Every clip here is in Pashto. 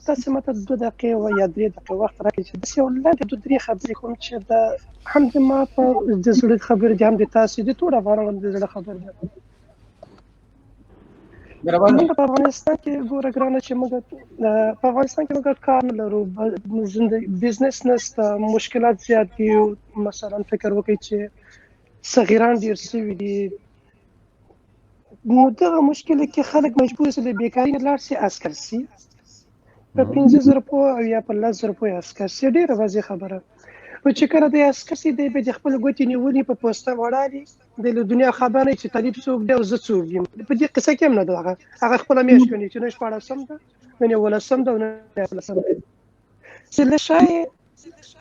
تاسو ماته 2 دقیقې او یا 3 دقیقې وخت راکړئ چې داسې یو لنډې دوه درې خبرې کوم چې د هم د ما په د زړه خبرې دي، هم د تاسو د ټولو افغانانو د زړه خبرې دي. مهرباني. موږ په افغانستان کې، ګوره ګرانه، چې موږ په افغانستان کې موږ کار نه لرو، زنده بزنس نشته، مشکلات زیات دي. مثلا فکر وکړئ چې صغیران ډیر سوي دي، نو دغه مشکل کې خلک مجبور سي له بیکاري نه لاړ سي عسکر سي، په 5000 روپو او یا په 10,000 روپو عسکر سي. ډیره واضح خبره. او چې کله د عسکر سي، دی به د خپل ګوتې نیولې په پوسته وړالي، د له دنیا خبر نه چې طالب څوک دی او زه څوک یم. په دې قصه کې هم نه ده. هغه خپله میاشت ګڼي چې نن 16 ده، نن 17 ده او نن 18 ده، چې له شای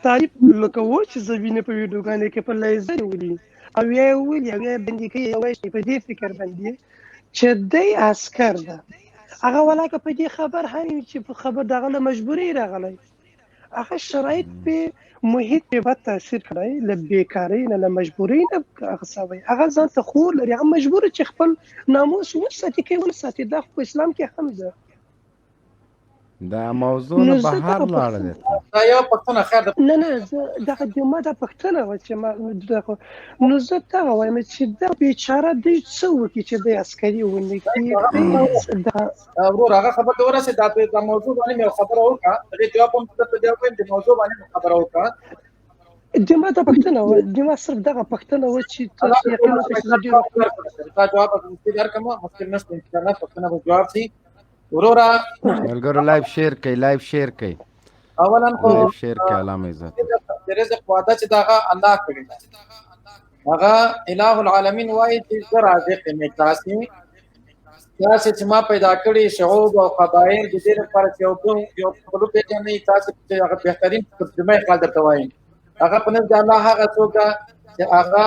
طالب لکه و چې زه وینم په ویډیوګانو کې په لیزر ولي او یا یې ولي او یا یې بندي کوي او وایي په دې فکر باندې چې دی عسکر ده. هغه ولاکه په دې خبر هم وي چې په خبر دغه له مجبورۍ راغلی، هغه شرایط په محیط په بد تاثیر کړی، له بیکارۍ نه، له مجبورۍ نه هغه سوی. هغه ځان ته خور لري، هغه مجبور چې خپل ناموس وساتي که ونه ساتي. دا خو په اسلام کې هم ده. دا موضوع نه نو زه بهر دغه لاړه پوښتنه ده. دا یو پښتنه خیر ده. نه نه، زه دغه د ما دا پوښتنه وه چې ما دغه، نو زه دغه وایم چې دا بیچاره دی څه وکړي چې دی عسکري ونه کړي؟ دی دا ورور، هغه خبر ته ورسې. دا د موضوع باندې مې خبره وکړه، د دې جواب هم ته دی وایم، د موضوع باندې مې خبره وکړه. د ما دا پوښتنه وه، د ما صرف دغه پوښتنه وه چې تاسو یقین وکړئ چې زه ډېر تا جواب به درکم، مشکل نشته، ان شاء الله پوښتنه به جواب شي وروره. ملګرو، live share کړئ، live share کړئ. اولا خو live share کړئ، علامه عزت. د رزق وعده چې دغه الله کړی، هغه اله العالمین وایي چې زه رازق یم. تاسو چې ما پیدا کړی شعوب او قبایل د دې لپاره چې یو بل یو بل پیژنئ. تاسو چې هغه بهترین ترجمه خال درته وایم، هغه په نزد الله هغه څوک ده چې هغه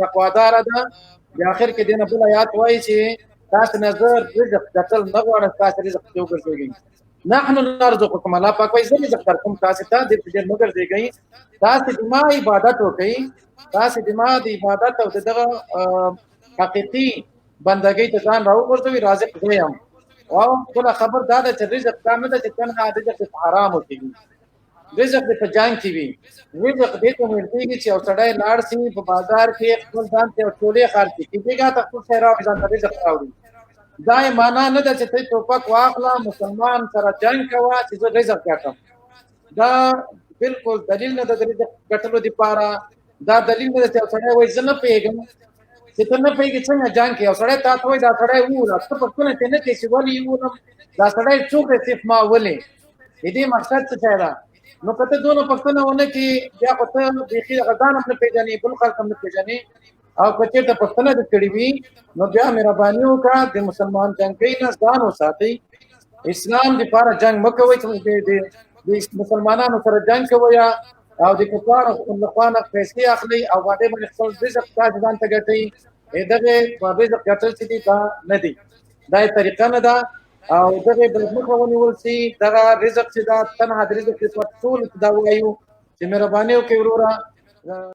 تقوادار ده. د اخر کې دینه بل آیات وایي چې تاسو نظر رزق ګټل نه غواړم، تاسو رزق ته وګرځئ. نحن نرزقكم، الله پاک وایي زه رزق درکوم تاسو ته، دې په دې مه ګرځېږئ. تاسو د ما عبادت وکئ، تاسو د ما د عبادت او د دغه حقیقي بندګۍ ته ځان راوغورځوي، رازق زه یم. او بله خبر دا ده چې رزق دا نه ده چې تنها رزق په حرامو کې وي، رزق دې په جنګ کې وي. رزق دې ته ویل کېږي چې یو سړی لاړ سي په بازار کې، خپل ځان ته یو ټولې خرڅ کړي، بېګا ته خپل شی راوړي، ځان ته رزق راوړي. دا یې معنا نه ده چې ته ټوپک واخله، مسلمان سره جنګ کوه چې زه رزق ګټم. دا بالکل دلیل نه ده د رزق ګټلو دپاره. دا دلیل نه ده چې یو سړی وایي زه نه پوهېږم، چې ته نه پوهېږې څنګه جنګ کوې. یو سړی تا ته وایي دا سړی ووله، ته پوښتنه ترې نه کوې چې ولې یې وولم، دا سړی څوک دی، صرف ما ولې، د دې مقصد څه شی ده؟ نو که ته دونه پوښتنه ونه کړې، بیا خو ته بیخي هغه ځان هم نه پېژنې، بل خلک هم نه پېژنې. او که چېرته پوښتنه دې کړې وي، نو بیا مهرباني وکړه، د مسلمان جنګۍ نه ځان وساتئ. اسلام دپاره جنګ مه کوئ چې د مسلمانانو سره جنګ کوئ او د کفارو له خوا نه پیسې اخلئ او باندې باندې خپل رزق تاسو ځان ته ګټئ. دغه رزق ګټل چې دي، دا نه دی، دا یې طریقه نه ده او دغه د مخه ونیول سي. دغه رزق چې دا تنها د رزق لپاره ټول دا وایو چې مهرباني وکړئ وروره.